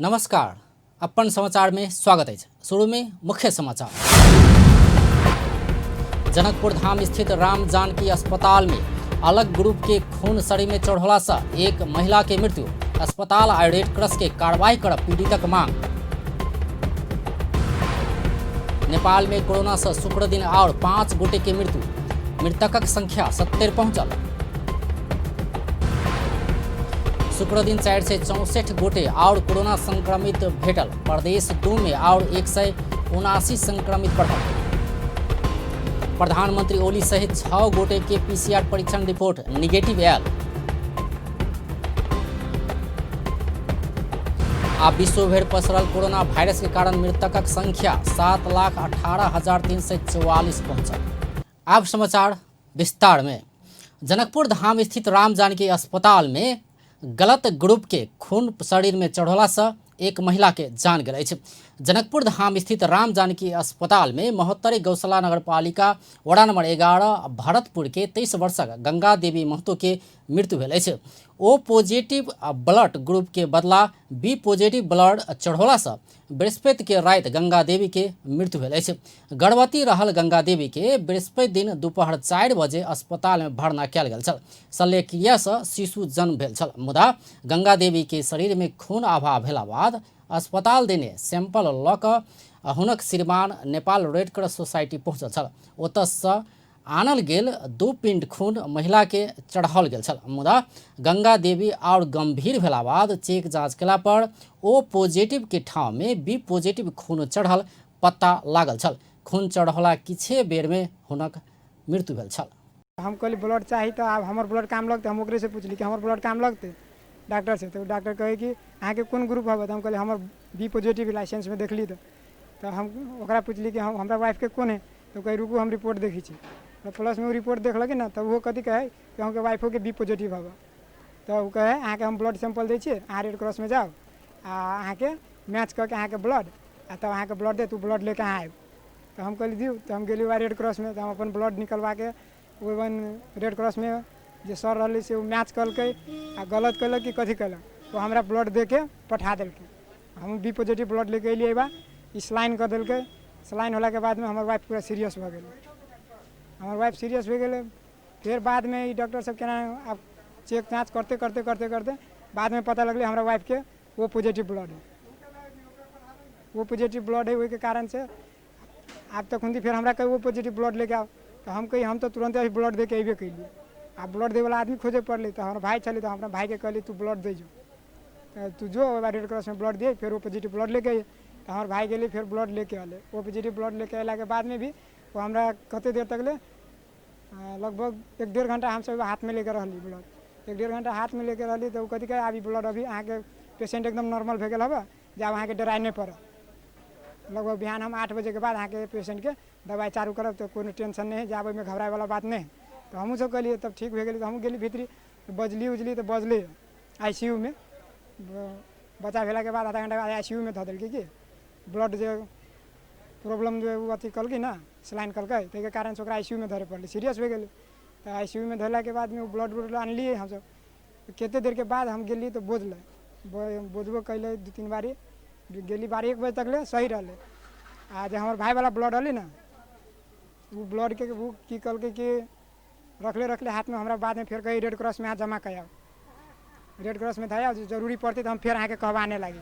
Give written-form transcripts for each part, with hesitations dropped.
नमस्कार, अपन समाचार में स्वागत अछि। शुरू में मुख्य समाचार। जनकपुर धाम स्थित राम जानकी अस्पताल में अलग ग्रुप के खून शरीर में चढ़ोला से एक महिला के मृत्यु। अस्पताल आ रेड क्रॉस के कार्रवाई कर पीड़ितक मांग। नेपाल में कोरोना से शुक्र दिन और 5 गोटे के मृत्यु। मृतकक संख्या 70 पहुंचल। शुक्र दिन 464 गोटे और कोरोना संक्रमित भेटल। प्रदेश 2 में और 179 संक्रमित बढ़ल। प्रधानमंत्री ओली सहित 6 गोटे के पीसीआर परीक्षण रिपोर्ट निगेटिव आयल। आ विश्व भरि पसरल कोरोना वायरस के कारण मृतकक संख्या 7,18,344 पहुंचल। आब समाचार विस्तार में। जनकपुर धाम स्थित राम जानकी अस्पताल में गलत ग्रुप के खून शरीर में चढ़ोला से एक महिला के जान गेल अछि। जनकपुर धाम स्थित राम जानकी अस्पताल में महोत्तरी गौशाला नगरपालिका वडा नंबर 11 भरतपुर के 23 वर्षक गंगा देवी महतो के मृत्यु भेल अछि। ओ पॉजिटिव ब्लड ग्रुप के बदला बी पॉजिटिव ब्लड चढ़ोला से बृहस्पति के राति गंगा देवी के मृत्यु भेल अछि। गर्भवती रहल गंगा देवी के बृहस्पति दिन दुपहर 4 बजे अस्पताल में भर्ना कयल गेल छल। शल्यक्रिया से शिशु जन्म भेल छल, मुदा गंगा देवी के शरीर में खून अभाव भेला बाद अस्पताल देने सैंपल लऽ कऽ हुनक श्रीमान नेपाल रेड क्रॉस सोसाइटी पहुँचल छल। ओतऽसँ आनल गेल 2 पिंड खून महिला के चढ़ाओल गेल छल, मुदा गंगा देवी और गंभीर भेला बाद चेक जांच केला पर ओ पॉजिटिव के ठाव में बी पॉजिटिव खून चढ़ल पता लागल छल। खून चढ़ौला किछे बेर में हुनक मृत्यु भेल छल। हम कहली ब्लड चाही तऽ आब हमर ब्लड काम लगतै। हम ओकरेसँ पुछली कि हमर ब्लड काम लगतै डॉक्टरसँ, तऽ डॉक्टर कहै कि अहाँके कोन ग्रुप हबे, तऽ हम कहली हमर बी पॉजिटिव लाइसेंसमे देखली। तऽ हम ओकरा पुछली कि हमरा वाइफके कोन है, तऽ कहै रुकू हम रिपोर्ट देखै छी। तऽ प्लसमे ओ रिपोर्ट देखलकै ने, तऽ ओहो कथी कहै कि अहाँके वाइफोके बी पॉजिटिव हबे। तऽ ओ कहै अहाँके हम ब्लड सैंपल दै छी, अहाँ रेड क्रॉसमे जाउ आ अहाँके मैच कऽ के अहाँके ब्लड आ तब अहाँके ब्लड देत, ओ ब्लड लेके अहाँ आयब। तऽ हम कहली दियौ। तऽ हम गेली वएह रेड क्रॉसमे, तऽ हम अपन ब्लड निकलवाके ओहि रेड क्रॉसमे जे सर रहलै से ओ मैच कलकै आ गलत कयलक कि कथी कयलक, ओ हमरा ब्लड दे के पठा देलकै। हम बी पॉजिटिव ब्लड लेके अयलियै, बा ई स्लाइन कऽ देलकै। स्लाइन होलाके बादमे हमर वाइफ पूरा सीरियस भऽ गेलै। हमर वाइफ सीरियस भऽ गेलै। फेर बादमे ई डॉक्टर सब केना आब चेक जाँच करते करते करते करते बादमे पता लगलै हमरा वाइफके ओ पॉजिटिव ब्लड है, ओ पॉजिटिव ब्लड है। ओहिके कारणसँ आब तखन फेर हमरा कहै ओ पॉजिटिव ब्लड लेके आउ, तऽ हम कही हम तऽ तुरन्ते अभी ब्लड दे के अयबे कयली। आ ब्लड दैवला आदमी खोजे पड़लै, तऽ हमर भाय छलै, तऽ हम अपना भायके कहली तू ब्लड दे जो, तऽ तू जो ओहि बाद रेड क्रॉसमे ब्लड दिए, फेर ओ पॉजिटिव ब्लड लेके अइहे। तऽ हमर भाय गेलै, फेर ब्लड लेके अयलै। ओ पॉजिटिव ब्लड लेके अयलाके बादमे भी ओ हमरा कते देर तक ले लगभग 1-1.5 घंटा हमसब हाथमे लेके रहली ब्लड। 1-1.5 घंटा हाथमे लेके रहली, तऽ ओ कथी कहै अभी ब्लड अभी अहाँके पेशेंट एकदम नॉर्मल भए गेल हबे, जे आब अहाँके डराइ नहि पड़त। लगभग बिहान हम 8 बजेके बाद अहाँके पेशेंटके दवाइ चालू करब, तऽ कोनो टेंशन नहि है, जे आब ओहिमे घबराइवला बात नहि है। तऽ हमहूँ सब कहलियै तब ठीक भए गेलै। तऽ हमहूँ गेली भीतरी, बजली उजली तऽ बजलै आई सी यू मे। बच्चा भेलाके बाद आधा घंटा बाद आई सी यू मे धऽ देलकै कि ब्लड जे प्रॉब्लम जे ओ अथी कलकै ने, स्लाइन कलकै, ताहिके कारणसँ ओकरा आई सी यू मे धरे पड़लै, सीरियस भए गेलै। तऽ आई सी यू मे धरलाके बादमे ओ ब्लड उलड आनलियै हमसब। कते देरके बाद हम गेली तऽ बोजलै, बोजबो कैलै 2-3 बारी गेली, 12-1 बजे तक ले सही रहलै। आ जे हमर भाइवला ब्लड रहलै ने, ओ ब्लडके ओ की कहलकै कि रखले रखले हाथमे हमरा बादमे फेर कहै रेड क्रॉसमे अहाँ जमा कऽ आउ, रेड क्रॉसमे धऽ आउ, जे जरूरी पड़तै तऽ हम फेर अहाँके कहबाने लागी।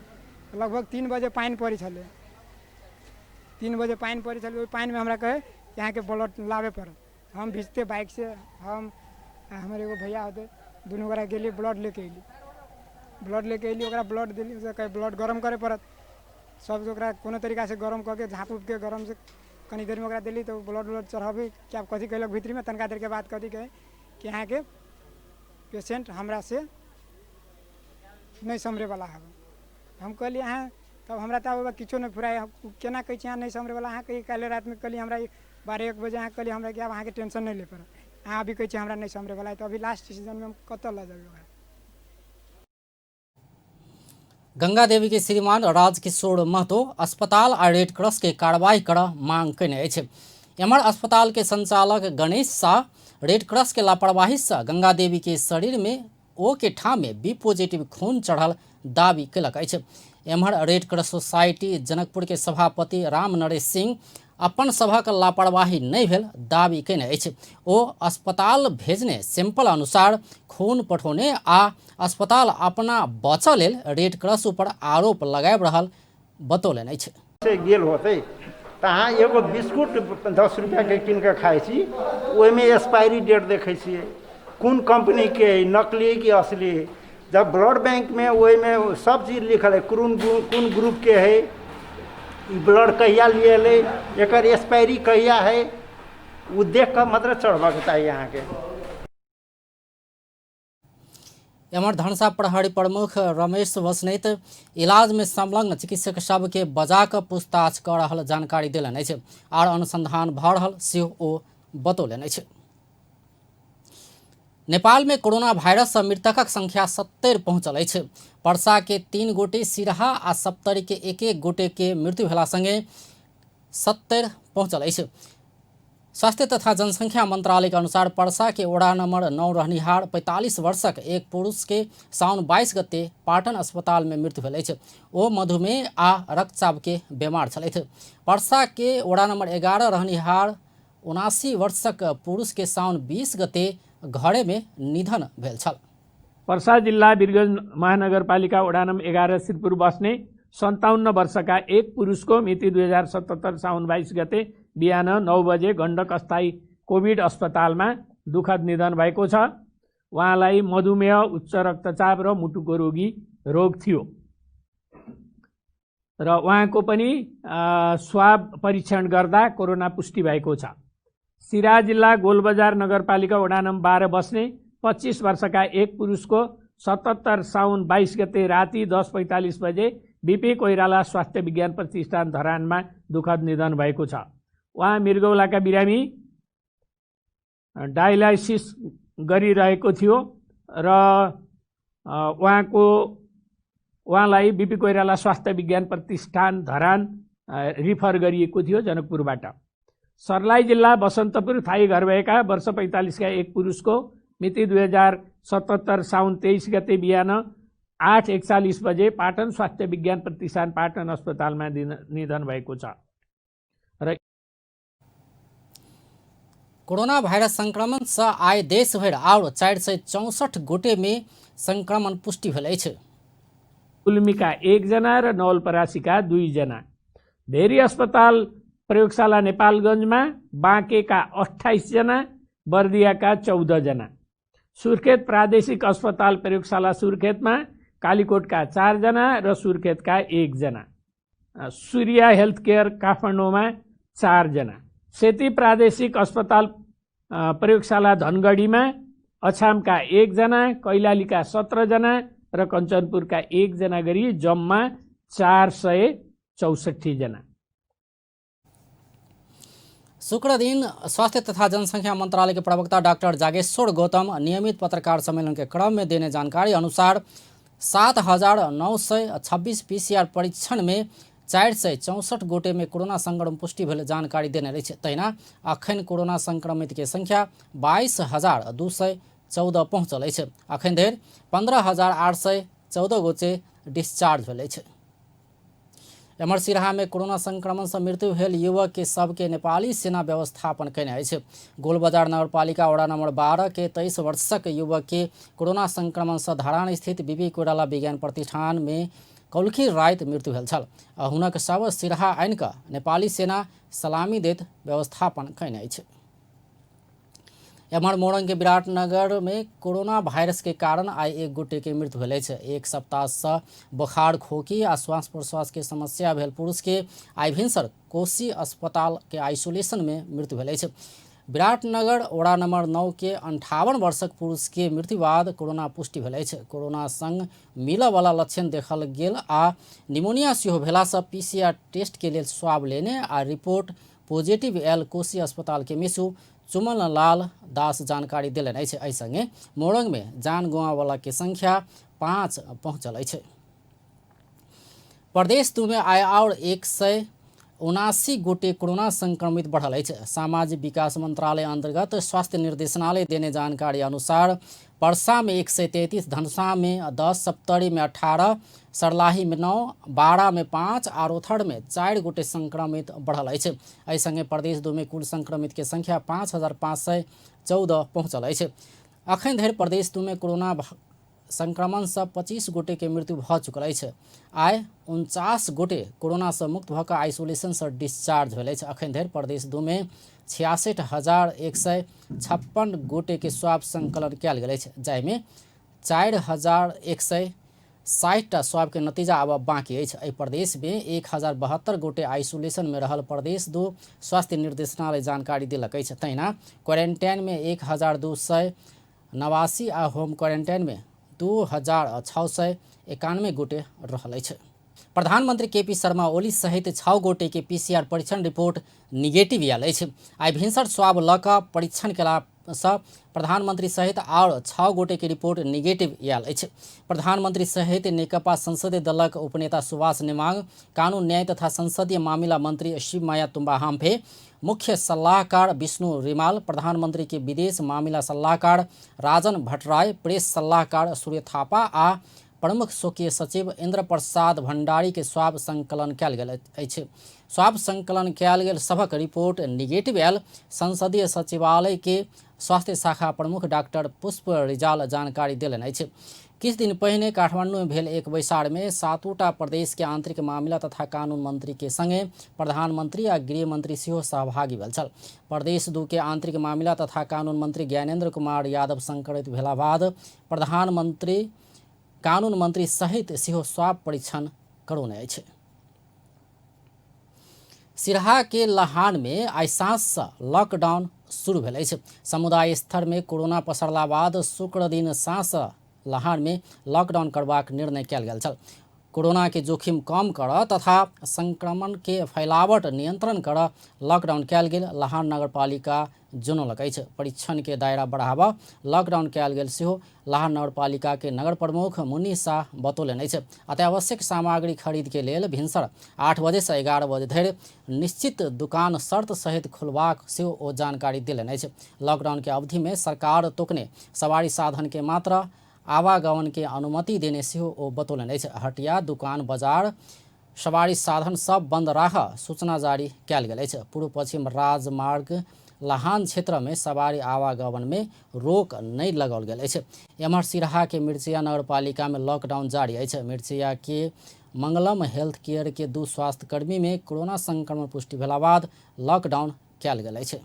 लगभग 3 बजे पानि पड़ै छलै, 3 बजे पानि पड़ै छलै। ओहि पानिमे हमरा कहै कि अहाँके ब्लड लाबे पड़त। हम भिजते बाइकसँ, हम आ हमर एगो भैया होतै, दुनू गोरा गेली, ब्लड लेके अयली। ब्लड लेके अयली, ओकरा ब्लड देली, ओकरा कहै ब्लड गरम करे पड़त। सब ओकरा कोनो तरीकासँ गरम कऽ के झाँप उपके गरमसँ कनी देरमे ओकरा देली, तऽ ओ ब्लड उलड चढ़ाबै कि आब कथी कयलक भीतरीमे। तनिका देरके बाद कथी कहै कि अहाँके पेशेंट हमरासँ नहि सम्हरैवला हबे। हम कहली अहाँ तब हमरा तऽ आब किछो नहि फुराइ, केना कहै छी अहाँ नहि सम्हरैवला? अहाँ कही काल्हि रातिमे कहली हमरा 12-1 बजे अहाँ कहली हमरा कि आब अहाँके टेंशन नहि लै पड़त, अहाँ अभी कहै छी हमरा नहि सम्हरैवला है, तऽ अभी लास्ट डिसीजनमे हम कतऽ लऽ जेबै ओकरा? गंगा देवी के श्रीमान राजकिशोर महतो अस्पताल आ रेड क्रॉस के कार्रवाई कर मांग कयने अछि। एम्हर अस्पताल के संचालक गणेश शाह रेड क्रॉस के लापरवाही से गंगा देवी के शरीर में ओ के ठाम में बी पॉजिटिव खून चढ़ल दावी कयलक अछि। एम्हर रेड क्रॉस सोसाइटी जनकपुर के सभापति राम नरेश सिंह अपन सभक लापरवाही नहि भेल दावी कयने अछि। ओ अस्पताल भेजने सैंपल अनुसार खून पठौने आ अस्पताल अपना बचऽ लेल रेड क्रॉस ऊपर आरोप लगाबि रहल बतौलनि अछि। से गेल होतै तऽ अहाँ एगो बिस्कुट 10 रुपैआके कीन कऽ खाइ छी, ओहिमे एक्सपायरी डेट देखै छियै, कोन कम्पनीके हइ, नकली कि असली हइ। जब ब्लड बैंकमे ओहिमे सब चीज लिखल हइ, कोन कोन ग्रुपके हइ, ई ब्लड कहिया लिएलै, एकर एक्सपायरी कहिया हइ, ओ देख कऽ मतलब चढ़बऽके चाही अहाँके। एम्हर धनुषा प्रहरी प्रमुख रमेश बस्नेत इलाज में संलग्न चिकित्सक सबके बजा कऽ पूछताछ कऽ रहल जानकारी देलनि अछि आर अनुसंधान भऽ रहल सेहो ओ बतौलनि अछि। नेपाल में कोरोना वायरस सँ मृतकक संख्या 70 पहुंचल अछि। परसा के 3 गोटे, सिरहा आ सप्तरी के 1-1 गोटे के मृत्यु भेला संगे 70 पहुंचल अछि। स्वास्थ्य तथा जनसंख्या मंत्रालय के अनुसार परसा के वडा नंबर 9 रहनिहार 45 वर्षक एक पुरुष के साउन 22 गते पाटन अस्पताल में मृत्यु भेल अछि। ओ मधुमेह आ रक्तचाप के बीमार छलथि। परसा के वडा नंबर 11 रहनिहार 79 वर्षक पुरुष के साउन 20 गते घरे में निधन भेल छल। पर्सा जिल्ला वीरगञ्ज महानगरपालिका वडा नम्बर 11 श्रीपुर बस्ने 57 वर्षका एक पुरुषको मिति 2077 साउन 22 गते बिहान 9 बजे गण्डक अस्थायी कोभिड अस्पतालमा दुखद निधन भएको छ। उहाँलाई मधुमेह, उच्च रक्तचाप र मुटुको रोग थियो र उहाँको पनि स्वाब परीक्षण गर्दा कोरोना पुष्टि भएको छ। सिराहा जिल्ला गोलबजार नगरपालिका वडा नम्बर 12 बस्ने 25 वर्षका एक पुरुषको 77 साउन 22 गते राति 10:45 बजे बीपी कोइराला स्वास्थ्य विज्ञान प्रतिष्ठान धरानमा दुखद निधन भएको छ। उहाँ मृगौलाका बिरामी, डायलाइसिस गरिरहेको थियो र उहाँलाई बीपी कोइराला स्वास्थ्य विज्ञान प्रतिष्ठान धरान रिफर गरिएको थियो जनकपुरबाट। सर्लाही जिल्ला बसन्तपुर थाई घर भएका वर्ष 45 का एक पुरुषको मिति 2077 साउन 23 गते बिहान 8:41 बजे पाटन स्वास्थ्य विज्ञान प्रतिष्ठान पाटन अस्पतालमा निधन भएको छ। र कोरोना वायरस संक्रमण से आइ देश भरि आओर 464 गोटे में संक्रमण पुष्टि भेल अछि। गुल्मीका 1 जना र नवलपरासीका 2 जना। भेरी अस्पताल प्रयोगशाला नेपालगञ्जमा बाँकेका 28 जना, बर्दियाका 14 जना। सुर्खेत प्रादेशिक अस्पताल प्रयोगशाला सुर्खेतमा कालीकोटका 4 जना र सुर्खेतका 1 जना। सूर्य हेल्थ केयर काठमाडौँमा 4 जना। सेती प्रादेशिक अस्पताल प्रयोगशाला धनगढीमा अछामका 1 जना, कैलालीका 17 जना र कञ्चनपुरका 1 जना गरी जम्मा 464 जना। शुक्र दिन स्वास्थ्य तथा जनसंख्या मंत्रालय के प्रवक्ता डॉक्टर जागेश्वर गौतम नियमित पत्रकार सम्मेलन के क्रम में देने जानकारी अनुसार 7,926 पीसीआर परीक्षण में 464 गोटे में कोरोना संक्रमण पुष्टि भेल जानकारी देने रही। तहिना अखन कोरोना संक्रमित के संख्या 22,214 पहुँचल अछि। अखन धरि 15,814 गोटे डिस्चार्ज भेल अछि। एम्हर सिरहा में कोरोना संक्रमण से मृत्यु भेल युवक के सबके नेपाली सेना व्यवस्थापन कयने अछि। गोलबजार नगरपालिका वडा नंबर 12 के 23 वर्षक युवक के कोरोना संक्रमण से धरान स्थित बीपी कोइराला विज्ञान प्रतिष्ठान में कौलखी राति मृत्यु भेल छल। हुनक शव सिरहा आनि कऽ नेपाली सेना सलामी दैत व्यवस्थापन कयने अछि। एम्हर मोरंग के विराटनगर में कोरोना वायरस के कारण आइ एक गोटे के मृत्यु भेल अछि। एक सप्ताह से बुखार, खोखी आ श्वास प्रश्वास के समस्या भेल पुरुष के आइ भिनसर कोशी अस्पताल के आइसोलेशन में मृत्यु भेल अछि। विराटनगर वडा नंबर 9 के 58 वर्षक पुरुष के मृत्यु बाद कोरोना पुष्टि भेल अछि। कोरोना संग मिलऽवला लक्षण देखल गेल आ निमोनिया सेहो भेला से पीसीआर टेस्ट के लेल स्वाब लेने आ रिपोर्ट पॉजिटिव आयल कोशी अस्पताल के मिसू चुमन लाल दास जानकारी देलनि अछि। एहि संगे मोरंग में जान गुआवला के संख्या 5 पहुँचल अछि। प्रदेश 2 में आइ आओर 100 79 गोटे कोरोना संक्रमित बढ़ल अछि। सामाजिक विकास मंत्रालय अंतर्गत स्वास्थ्य निर्देशनालय देने जानकारी अनुसार परसा में 133, धनुषा में 10, सप्तरी में 18, सरलाही में 9, बारा में 5 आ रोथड़ में 4 गोटे संक्रमित बढ़ल अछि। एहि संगे प्रदेश 2 में कुल संक्रमित के संख्या 5514 पहुंचल अछि। अखन धरि प्रदेश 2 में कोरोना संक्रमण से 25 गोटे के मृत्यु भऽ चुकल अछि। आइ 49 गोटे कोरोना से मुक्त भऽ कऽ आइसोलेशन से डिस्चार्ज भेल अछि। अखन धरि प्रदेश 2 में 66,156 गोटे के स्वाब संकलन कयल गेल अछि, जाहिमे 4,160 टा स्वाब के नतीजा आब बाकी अछि। एहि प्रदेश में 1,072 गोटे आइसोलेशन में रहल प्रदेश 2 स्वास्थ्य निर्देशनालय जानकारी देलक अछि। तहिना क्वारेंटाइन में 1,289 आ होम क्वारेंटाइन में 2,691 गोटे रहल अछि। प्रधानमंत्री केपी शर्मा ओली सहित 6 गोटे के पीसीआर परीक्षण रिपोर्ट निगेटिव आयल अछि। आइ भिनसर स्वाब लऽ कऽ परीक्षण केलासँ प्रधानमंत्री सहित आओर 6 गोटे के रिपोर्ट निगेटिव आयल अछि। प्रधानमंत्री सहित नेकपा संसदीय दलक उपनेता सुभाष नेमांग, कानून न्याय तथा संसदीय मामिला मंत्री शिवमाया तुम्बा हाम्फे, मुख्य सलाहकार विष्णु रिमाल, प्रधानमंत्री के विदेश मामिला सलाहकार राजन भट्टराय, प्रेस सलाहकार सूर्य थापा आ प्रमुख स्वकीय सचिव इंद्र प्रसाद भंडारी के स्वाब संकलन कयल गेल अछि। स्वाब संकलन कयल गेल सभक रिपोर्ट निगेटिव आयल संसदीय सचिवालय के स्वास्थ्य शाखा प्रमुख डॉक्टर पुष्प रिजाल जानकारी देलनि अछि। किछु दिन पहिने काठमांडू में भेल एक बैसार में 7टा प्रदेश के आंतरिक मामिला तथा कानून मंत्री के संगे प्रधानमंत्री आ गृह मंत्री सेहो सहभागी भेल छल। प्रदेश 2 के आंतरिक मामिला तथा कानून मंत्री ज्ञानेन्द्र कुमार यादव संक्रमित भेला बाद प्रधानमंत्री कानून मंत्री सहित सेहो स्वाब परीक्षण करौने अछि। सिरहा के लहान में आइ साँझ लॉकडाउन शुरू भेल अछि। समुदाय स्तर में कोरोना पसरला बाद शुक्र दिन साँझ लहान में लॉकडाउन करबाक निर्णय कयल गेल छल। कोरोना के जोखिम कम कर तथा संक्रमण के फैलावट नियंत्रण कर लॉकडाउन कयल गेल लहान नगरपालिका जनौलक अछि। परीक्षण के दायरा बढ़ावा लॉकडाउन कयल गेल सेहो लहान नगरपालिका के नगर प्रमुख मुनि शाह बतौलनि अछि। अत्यावश्यक सामग्री खरीद के लेल भिनसर 8 बजे से 11 बजे धरि निश्चित दुकान शर्त सहित खुलबाक सेहो ओ जानकारी देलनि अछि। लॉकडाउन के अवधि में सरकार तोकने सवारी साधन के मात्रा आवागमन के अनुमति देने सेहो ओ बतौलनि अछि। हटिया, दुकान, बाजार, सवारी साधन सब बंद राख सूचना जारी कयल गेल अछि। पूर्व पश्चिम राजमार्ग लहान क्षेत्र में सवारी आवागमन में रोक नहीं लगाओल गेल अछि। एम्हर सिरहा के मिर्चिया नगरपालिका में लॉकडाउन जारी अछि। मिर्चिया के मंगलम हेल्थ केयर के 2 स्वास्थ्यकर्मी में कोरोना संक्रमण पुष्टि भेला बाद लॉकडाउन कयल गेल अछि।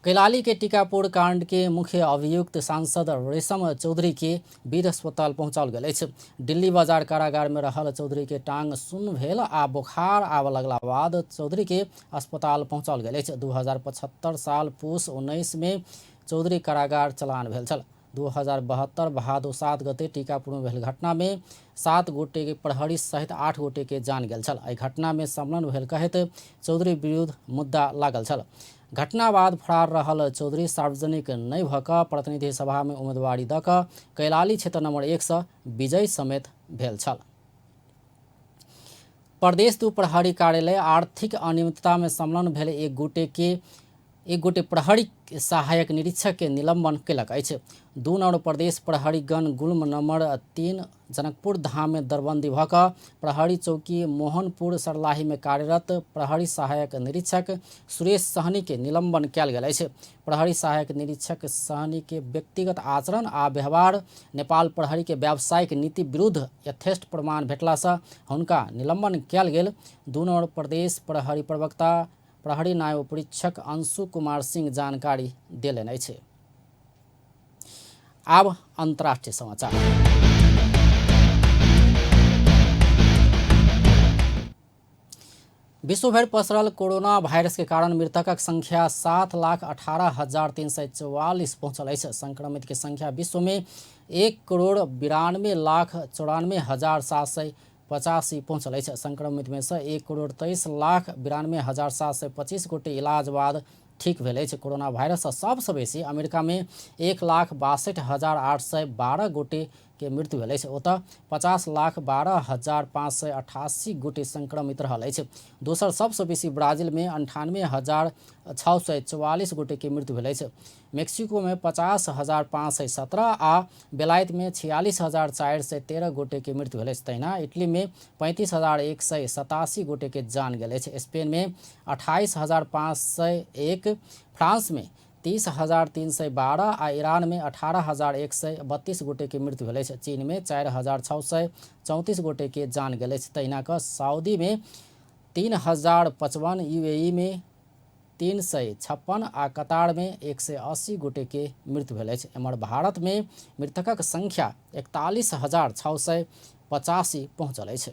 कैलाली के टीकापुर कांड के मुख्य अभियुक्त सांसद रेशम चौधरी के वीर अस्पताल पहुंचाओल गेल अछि। दिल्ली बाजार कारागार में रहल चौधरी के टांग सुन्न भेल आ बुखार आबऽ लगला बाद चौधरी के अस्पताल पहुंचाओल गेल अछि। 2075 साल पूस 19 में चौधरी कारागार चलान भेल छल। 2072 भादो 7 गते टीकापुर में भेल घटना में 7 गोटे के प्रहरी सहित 8 गोटे के जान गेल छल। एहि घटना में संलग्न भेल कहैत चौधरी विरुद्ध मुद्दा लागल छल। घटना बाद फरार रहल चौधरी सार्वजनिक नहि भऽ कऽ प्रतिनिधि सभा में उम्मीदवारी दऽ कऽ कैलाली क्षेत्र नंबर 1 सँ विजयी समेत भेल छल। प्रदेश 2 प्रहरी कार्यालय आर्थिक अनियमितता में संलग्न भेल एक गोटे प्रहरी सहायक निरीक्षक के निलंबन कयलक अछि। 2 नंबर प्रदेश प्रहरी गण गुल्म नंबर 3 जनकपुर धाम में दरबंदी भऽ कऽ प्रहरी चौकी मोहनपुर सरलाही में कार्यरत प्रहरी सहायक निरीक्षक सुरेश सहनी के निलंबन कयल गेल अछि। प्रहरी सहायक निरीक्षक सहनी के व्यक्तिगत आचरण आ व्यवहार नेपाल प्रहरी के व्यावसायिक नीति विरुद्ध यथेष्ट प्रमाण भेटलासँ हुनका निलंबन कयल गेल। 2 नंबर प्रदेश प्रहरी प्रवक्ता प्रहरी नायब परीक्षक अंशु कुमार सिंह जानकारी देलनि अछि। आब अंतर्राष्ट्रीय समाचार। विश्वभरि पसरल कोरोना वायरस के कारण मृतकक संख्या 7,18,344 पहुंचल अछि। संक्रमित के संख्या विश्व में 1,92,94,785 पहुंचल अछि। संक्रमित में से 1,23,92,725 गोटे इलाज बाद ठीक भेल अछि। कोरोना वायरस सँ सबसँ बेसी अमेरिका में 1,62,812 गोटे के मृत्यु भेल अछि। ओतऽ 50,12,588 गोटे संक्रमित रहल अछि। दोसर सबसँ बेसी ब्राजील में 98,644 गोटे के मृत्यु भेल अछि। मेक्सिको में 50,517 आ बेलायत में 46,413 गोटे के मृत्यु भेल अछि। तहिना इटली में 35,187 गोटे के जान गेल अछि। स्पेन में 28,501, फ्रांस में 30,312 आ ईरान में 18,132 गोटे के मृत्यु भेल अछि। चीन में 4,634 गोटे के जान गेल अछि। तहिना कऽ सऊदी में 3,055, यूएई में 356 आ कतार में 180 गोटे के मृत्यु भेल अछि। एम्हर भारत में मृतकक संख्या 41,685 पहुँचल अछि।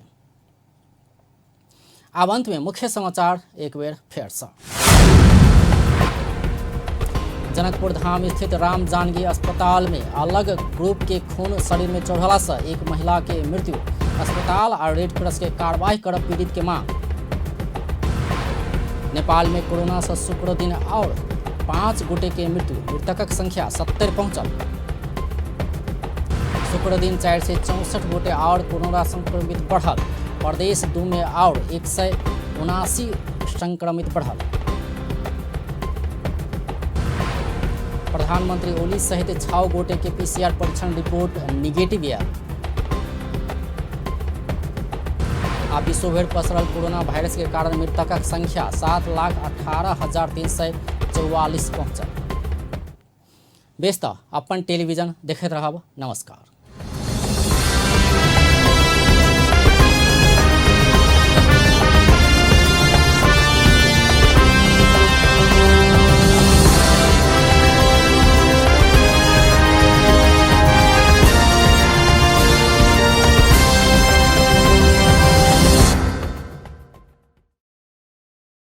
आब अंत में मुख्य समाचार एक बेर फेरसँ। जनकपुर धाम स्थित राम जानकी अस्पताल में अलग ग्रुप के खून शरीर में चढ़ला से एक महिला के मृत्यु। अस्पताल और रेड क्रॉस के कार्रवाई करब पीड़ित के मांग। नेपाल में कोरोना से शुक्र दिन और 5 गोटे के मृत्यु, मृतकक संख्या 70 पहुंचल। शुक्र दिन 464 गोटे और कोरोना संक्रमित बढ़ल। प्रदेश 2 में और 179 संक्रमित बढ़ल। प्रधानमंत्री ओली सहित 6 गोटे के पीसीआर परीक्षण रिपोर्ट निगेटिव आयल। आ विश्वभरि पसरल कोरोना वायरस के कारण मृतकक संख्या 7,18,344 पहुंचल। बेस तऽ अपन टेलीविजन देखैत रहब। नमस्कार।